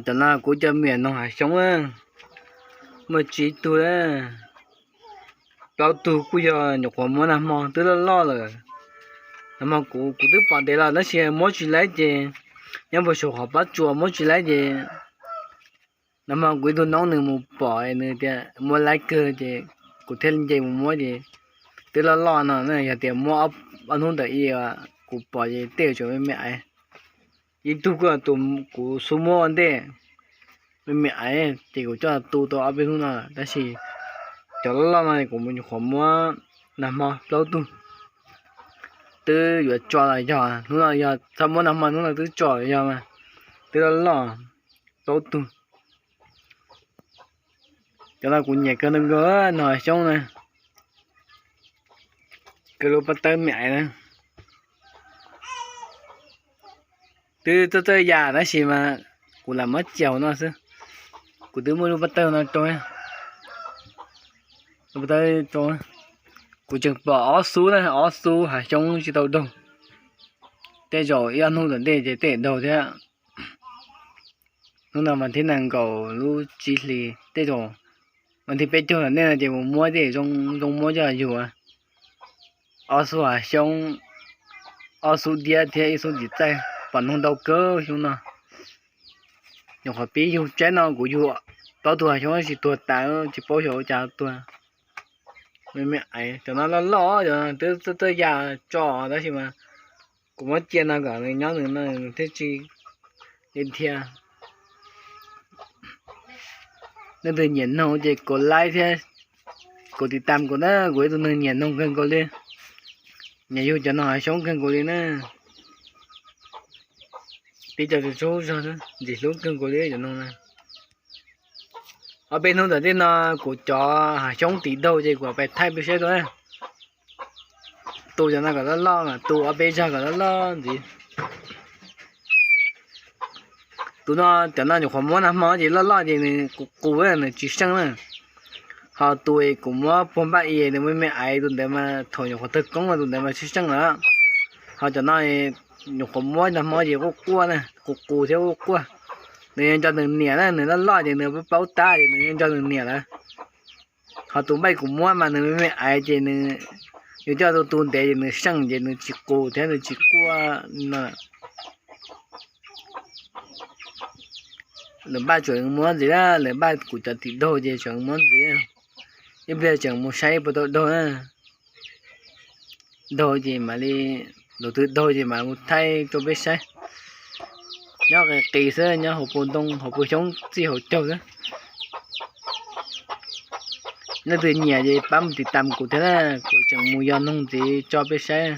Cov no kuv cov me nyuam noog hav xyoob, muaj tsib tug, plaub tug kuj yog nyuam qhuav muab nag hmo twb loj loj lawm. Nag hmo kuv, kuv twb pom ntev los tab sis muab tsis laib ces nyob puag saum qhov pob tsuas muab tsis laib ces nag hmo kuv ib tug noob nws mus pom nws tias muab laib kawg ces kuv thiaj nce mus muab ces twb loj loj no. Yog tias muab ob hnub ntawm i kuv pom ces tej tseem me me aiv. Ib tug kuj tus kuv xub muab ua ntej, me me aiv ces kuv coj tu tau ob peb hnub no tab sis cov loj loj no kuv nyuam qhuav muab nag hmo plaub tug. Twb yuav tso los yog hnub no, yog txhob muab nag hmo hnub no twb tso los yog mas twb loj loj plaub tug. Cov no kuv nyiam kawg nkaus noog hav xyoob na, kawg lub pob tawb me aiv na. Twb txawj txawj yam tab sis mas kuv lam muab cia hauv no xwb. Kuv twb muaj lub pob tawb no rau, lub pob tawb rau. Kuv tseem pom ob xub na, ob xub hav xyoob tsis tau daug. Tej zaum ib ob hnub tom ntej ces tej daug thiab. Hnub no mas thib nees nkaum lub tsib hlis, tej zaum mas thib peb caug tom ntej no ces mus muab tej zoo zoo muab coj yug. Ob xub hav xyoob, ob xub diab thiab ib xub txiv txaij, pom noog ntau kawg xyoo no. Nyuam qhuav pib yug tsaib no kuv yug plaub tug hav xyoob tsis tuag tas, tsis paub xyov ua cas tuag. Me me aiv, cov no loj loj, cov twb txawj yam tso tab sis mas kuv muab cia no kom nws nyob nws no nws thiaj tsis dhia. Leej twg nyiam noog ces kom like thiab kom tiv tam kuv na, kuv ib tug neeg nyiam noog kawg nkaus li, nyiam yug cov noog hav xyoob kawg nkaus li na. Pib cov tsuas tsuas zog ntxim hlub kawg nkaus li cov noog na. Ob peb hnub tom ntej no kuv cov hav xyoob tim daug ces kuv pais thaij peb saib dua. Tu cov no kom loj loj mas tu ob peb zag kom loj loj ntxiv. Tus no, cov no nyuam qhuav muab nag hmo ces loj loj ces nws qus qus, nws tsis seej na. Ho tus kuv muab puag npaj i nws me me aiv tus ntawd mas thaum nyuam qhuav tawg koob tus ntawd mas tsis seej lawm. Ho cov no nyuam qhuav muab nag hmo ces quaj quaj na, qus qus thiab quaj quaj. Nws yuav nco nws niam na, nws loj loj ces nws paub tab ces nws yuav nco nws niam lawm. Ho tus npaj kuv muab mas nws me me aiv ces nws, yus coj tu tu ntev ces nws seej ces nws tsis qus thiab nws tsis quaj no. Lawv npaj tseem muab ntxiv na, lawv npaj kuv cov tim daug ces tseem muab ntxiv. Ib pliag tseem mus saib puas tau daug na. Daug ces mam li, lawv twb daug ces mam mus thaij rau peb saib. Nyob qis qis xwb, nyob hauv paus ntoo hauv paus xyoob txij hauv caug xwb. Leej twg nyiam ces pab mus tiv tam kuv thiab na, kuv tseem mus yos noog ntxiv tso peb saib.